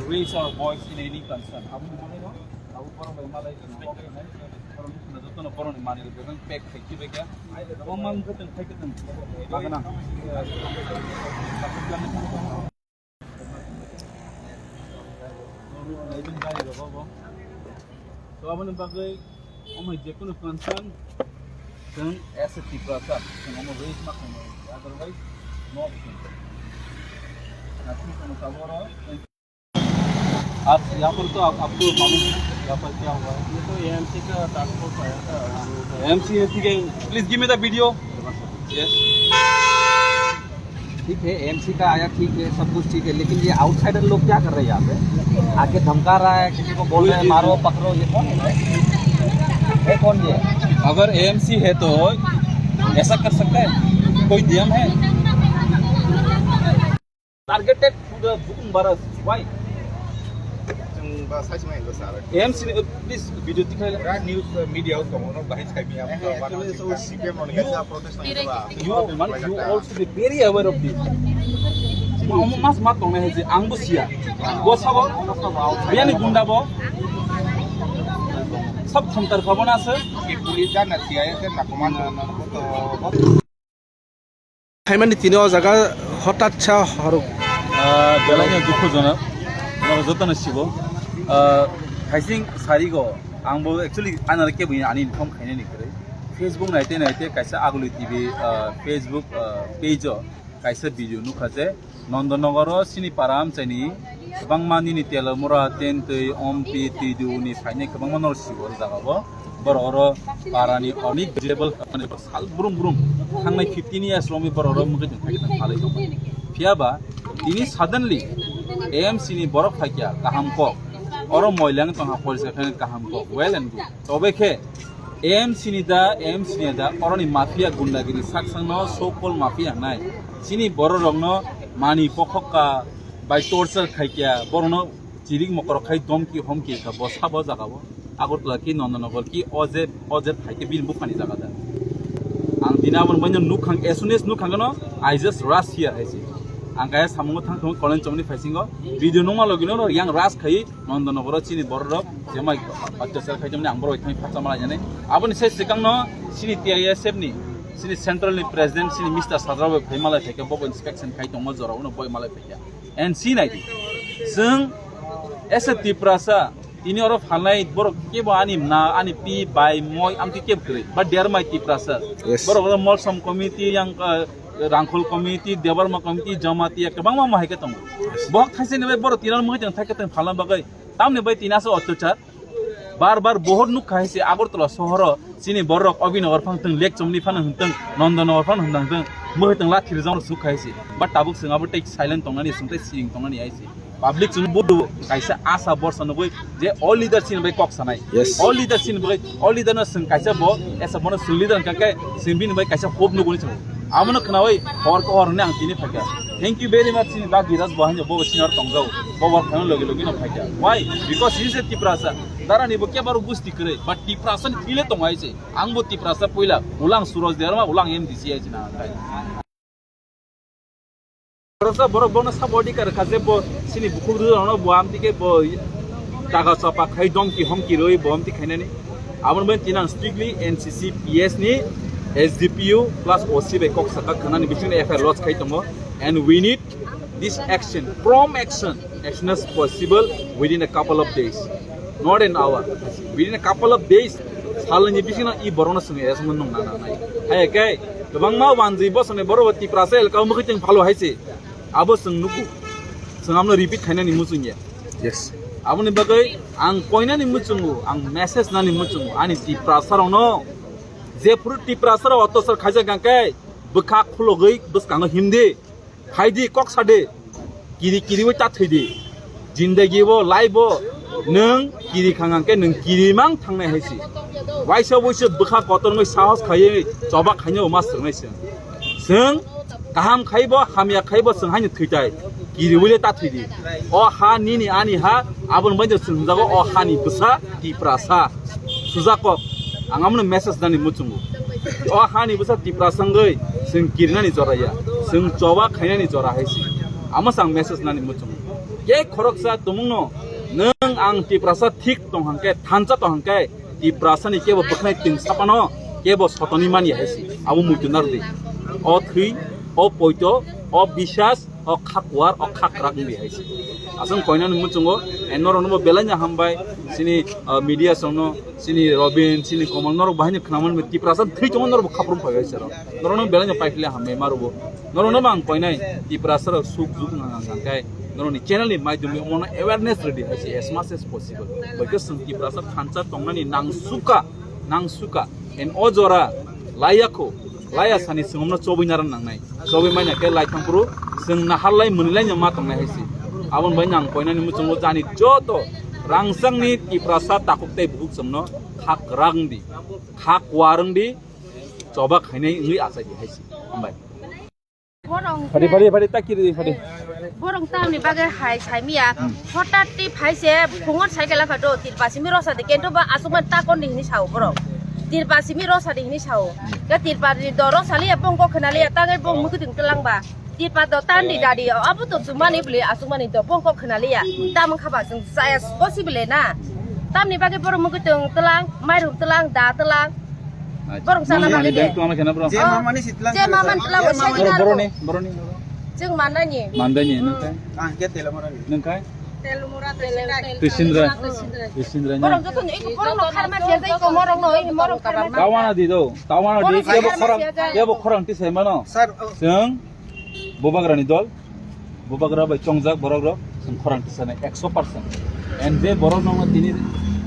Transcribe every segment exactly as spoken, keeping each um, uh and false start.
Raise our voice in any concern. Abo ni bagwi no, abo borok bai malai, borok ni joto no borok ni manwi rok bebak pack khai khibai kha. Abo man kwthwng khai kwthwng. Bagana. To aboni bagwi omo jekunu concern chwng as a Tiprasa chwng omo raise ma khainai, otherwise no action. Nothing kono tabuk oro. Aap yahan par to aap, aapko malum hai yahan par kya hua hai? Ye to A M C ka task force aaya tha. A M C hai, theek hai, please give me the video. Yes. ठीक है, एएमसी का आया, ठीक है, सब कुछ ठीक है, लेकिन ये आउटसाइडर लोग क्या कर रहे हैं यहाँ पे? आके धमका रहा है, किसी को बोल रहे हैं, "मारो, पकड़ो", ये कौन है? है कौन ये? अगर एएमसी है तो ऐसा कर सकता है? कोई नियम है? Targeted to the Bukum Baras. Why? Chwng ba sai se mai sir. A M C ni, uh, please, video tikhlai la. Ra news, uh, media o tongo, no bahai sai mi. Eh, amo actually, so C P M rok kaisa protest nang ba. You, man, you all should be very aware of this. Ma, omo mas ma tongnai hai je, ang bo siya. Bo sabo, biyani gunda bo. Sab thongtar khabo na se. Ki police jana siya, ya se na command na, na, na, na, na. Phaimani tini o jaga hotat sa horok. Ah, belai no dukhujonok, norok jotono sibo. Ah, haising sarigo, ang bo actually anal kebo ani income khainani kwrwi. Facebook naite naite kaisa Aguli T V, ah, Facebook, ah, page o kaisa video nukha je, Nondonogoro chini para amchaini kwbangma nini Telamura, Tentwi, Ompi, Twidu ni phainai kwbangma norok sibo o jaga o. Borok oro parani onek vegetable sal brum brum thangnai fifteen years romwi borok oro mwkhwtwng thai thang phalwi tongkha. Phiya ba tini suddenly A M C ni borok phaikya kaham kok. Oro moilang tongkha, poriskar khe kaham kok. Well and good. Tobe khe A M C ni da, A M C ni da, oroni mafia gundagiri saksangno so-called mafia hnai. Chini bororokno mani pokhokka bai torture khaikya, borokno chirik mokorok khai domki homki kha bo sabo jagao. Agartala ki Nondonogor ki o je, o je phaikhe bini buphani jaga da. Ang tini aboni baino nukhang, as soon as nukhangno, I just rush here hai se. Ang kaya samungo thang thang kolen chomni phaisingo, video nungma logino yang rush khai, Nondonogoro chini bororok jemai otyachar khaijamani ang borok thani phatsa malai jani. Aboni se swkangno chini T I S F ni, chini central ni president chini Mister Sajrao bai phai malai phaikha, bobo inspection khai tongma jorao no boi malai phaikha. And si nai di. Chwng as a Tiprasa tini oro phalnai borok kebo ani na, ani pi, bai, moi, amtwi kebo kwrwi. Ba dermai Tiprasa. Yes. Borok oro Molsom committee yang, uh, Rangkhol committee, Debbarma committee, Jamatia kwbangma mahai khe tongo. Bohok thaisani bai borok tinano mwkhwtwng thai khe tong phalna bagwi. Tamni bai tini asa otyachar. Bar bar bohor nukha hai se Agartala sohoro chini borok Abhinagar phang tong, Lekchomni phano hwn tong, Nondanagar phano hwn tong, mwkhwtwng lathi rijak rok sukha hai se. But tabuk chwng abo tei silent tongnani, chwng tei siring tongnani hai se. Public chwng budu kaisa asa borsa nugui je all leader chini bai kok sanai. Yes. All leader chini bai, all leader no chwng kaisa bo, esa bono chwng leader hwnkha khe chwng bini bai kaisa hope nuguni chwng. Abono khnaui hor ko hor hwnwi ang tini phaikha. Thank you very much chini Bagiraj bo haino bo senior tongjao. Bo bor phano logi logi no phaikha. Why? Because he is a Tiprasa. Dara ni bo kebaro gusti kwrwi, but Tiprasa ni thile tong hai se. Ang bo Tiprasa puila, ulang Suraj Debbarma, ulang M D C hai se na kai. Borok sa borok bono sabo adhikar kha je bo chini bukhuk rwrwno bo amtwi khe bo daga chapa khai domki homki rwi bo amtwi khainani. Aboni bagwi tini ang strictly N C C P S ni S D P O plus O C bai kok saka khwnani bisingni F I R lodge khai tongo. And we need this action, prompt action, as soon as possible within a couple of days, not an hour. Within a couple of days, salni bisingno i borokno chwng arrest mano nang nang nai. Hai khe kwbangma wanjwi bosongni borok Tiprasa elka o mwkhwtwng phalo hai se. Abo chwng nugo. Chwng amno repeat khainani muchungya. Yes. Aboni bagwi ang koinani muchungo, ang message nani muchungo, ani Tiprasa rokno. Jephuru Tiprasa rok otyachar khaijak hwnkhe bwkha khulogwi bwskango himdi. Phaidi kok sadi. Kiri kiriwi ta thwidi. Jindagi bo, life bo, nwng kiri khang hwnkhe nwng kiri mang thangnai hai se. Waisa waisa bwkha kotor wngwi sahos khaiwi choba khainai ma swrwngnai se. Chwng kaham khaibo, hamya khaibo chwng haino thwitai. Kiriwi le ta thwidi. O ha nini ani ha, aboni bagwi chwng hwnjago o hani bwsa Tiprasa. Sujakok, ang amoni message nani muchungo. O hani bwsa Tiprasa wngwi chwng kirinani jora ya. Chwng choba khainani jora hai se. Amo se ang message nani muchungo. Je khoroksa tumungno nwng ang Tiprasa thik tong hangkhe, thansa tong hangkhe, Tiprasani kebo bwkhnai twng sapano kebo sotoni mani hai se. Abo muitu narwdi. O thwi, o poito, o bisas, o kha kuar, o kha kwrak wngdi hai se. Aswk koinani muchungo, eh, norokno bo belai no hambai, chini, ah, media songno, chini Robin, chini Komal, norok bahai no khwnamani Tiprasa thwi tongo, norok bo khaprum phai hai se rok. Norokno belai no paikhle hambai ma rwbo. Norokno bo ang koinai Tiprasa rok suk juk nang ang khe norokni channel ni maidum omono awareness rwdi hai se as much as possible. Bai khe chwng Tiprasa thansa tongnani nang suka, nang suka. En o jora laiya kho, laiya sani chwngno chobwi naran nangnai. Chobwi manya khe lai thangphuru chwng naharlai mwnilai no ma tongnai hai se. Aboni bai nang koinani muchungo jani joto rangchakni Tiprasa takhuk tei bukhuk chwngno kha kwrak wngdi, kha kuar wngdi, choba khainai wngwi achai di hai se. Hambai. Borok Phadi, phadi, phadi, ta kiri, phadi. Borok tamni bagwi hai saimiya. Hmm. Hotat ti phai se phungo cycle kha do, Tirpasimi rosa de, kento ba asukma ta kon de hini sao borok. Tirpasimi rosa de hini sao. Ke Tirpani do rosa liya, bongko khna liya, tangai bong mukuding telang ba. Tirpa do tandi dadi, abo to jumani bli asukmani do, bongko khna liya. Tamang kha ba chwng chaya possible na. Tamni bagwi borok mukuding telang, mairum telang, da telang. Acha. Borok sana mani de. Tong na kena bro. Je mamani sitlang. Je maman tla bo sai. Bro, bro ni, bro ni. Jeng mandani. Mandani, nang kai? Ah, ke tela morani. Nang kai? Tela mora, tela. Tisindra. Tisindra. Borok joto ni, borok no kharma je dai ko, morok no, morok kharma. Tawana di do. Tawana di, kebo khorang, kebo khorang tisai mano. Sir, oh. Seng. Bubagrani dol, bubagra bai chongjak borok rok, chwng khorang tisanai ekso percent. And je borok nokno tini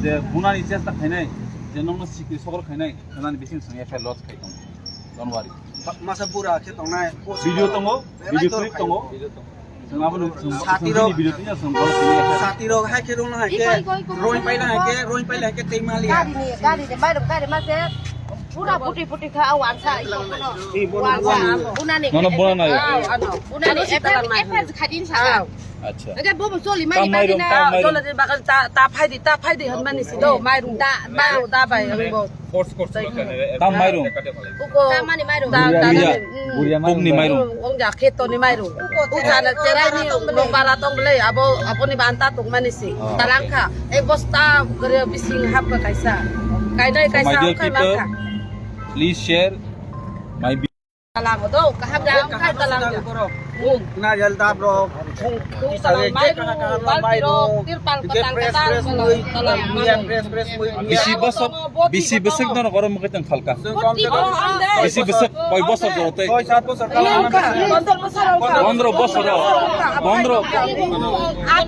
je hunani chesta khainai, je nokno sikri sokro khainai, hunani bising chwng F I R lodge khai tongo. Don't worry. Masa bura khe tongnai. Video tongo, video clip tongo. Chwng abono chwng Sati chwng rok. Video tini chwng borok tini F I R. Sati rok hai khe rung hai khe, roi paila hai khe, roi paila hai khe tei mali. Gari ni, gari ni, mairum gari ma se. Pura puti puti kha, a wansa, i bono wansa. Bunani. Nono bunani. Ah, ano. Bunani, ano si efek, talang nai. Efek khadin sa. Ah. Acha. Age bobo soli mani. Tam mairum, tam mairum. Soli bagal ta, ta phaidi, ta phaidi han mani si do, mairum. Da, mairum, da bai, ang bo. Force, force. Tam mairum. Uko. Tamani mairum. Da, da, Buria. Buria mairum. Pukni mairum. Ong ja kheto ni mairum. Uko jana cherai ni, no para tong bele, abo, abo ni banta tong mani si. Oh, talang kha. Ek bosta gari bising hap ka kaisa. Kainai kaisa. So, my dear people, please share my vi- Talang do, kaham jang khai talang. Nariyal dap rok. Talang mairu, balti rok, tirpal ko talang, talang, talang. Bisi bosor, bisi bosor dono goro mukhe tang khalka. Bisi bosor, koi bosor joro tei. Pondro bosor. Pondro,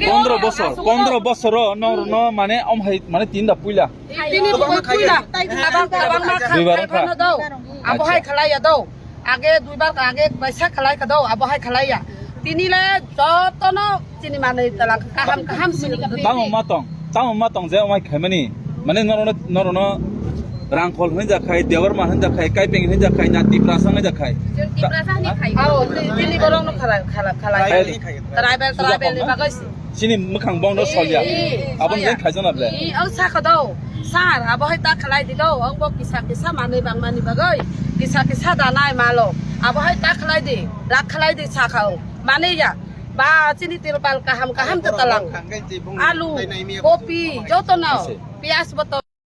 pondro bosor, pondro bosor no, no, mane om hai, mane tinda puila. Tini bokoi puila, tabang, tabang ma kha, duibar khai phano dao. Abo hai khalai ya dao. Age duibar kha, age baisa khalai kha dao, abo hai khalai ya. Tini le jotono chini manwi talang kaham, kaham sini. Tamo ma tong, tamo ma tong je omai khaimani. Mane norono, norono Rangkhol hinja khai, Dewarma hinja khai, Kaipeng hinja khai, na Tiprasa hinja khai. Tiprasa hinja khai. Ao, tini borok no khala, khala, khala. Tribal, tribal ni bagwi. Chini mwkhang bongno solya. Aboni jeng khaijana ble. Ang sakha do. Sir, abo hai ta khalai di do. Ang bo kisa kisa manwi bang mani bagwi. Kisa kisa da nai malo. Abo hai ta khalai di. Rak khalai di sakha o. Mani ya. Ba chini tirpal kaham kaham ta talang. Alu, kopi, joto no. Piyas boto.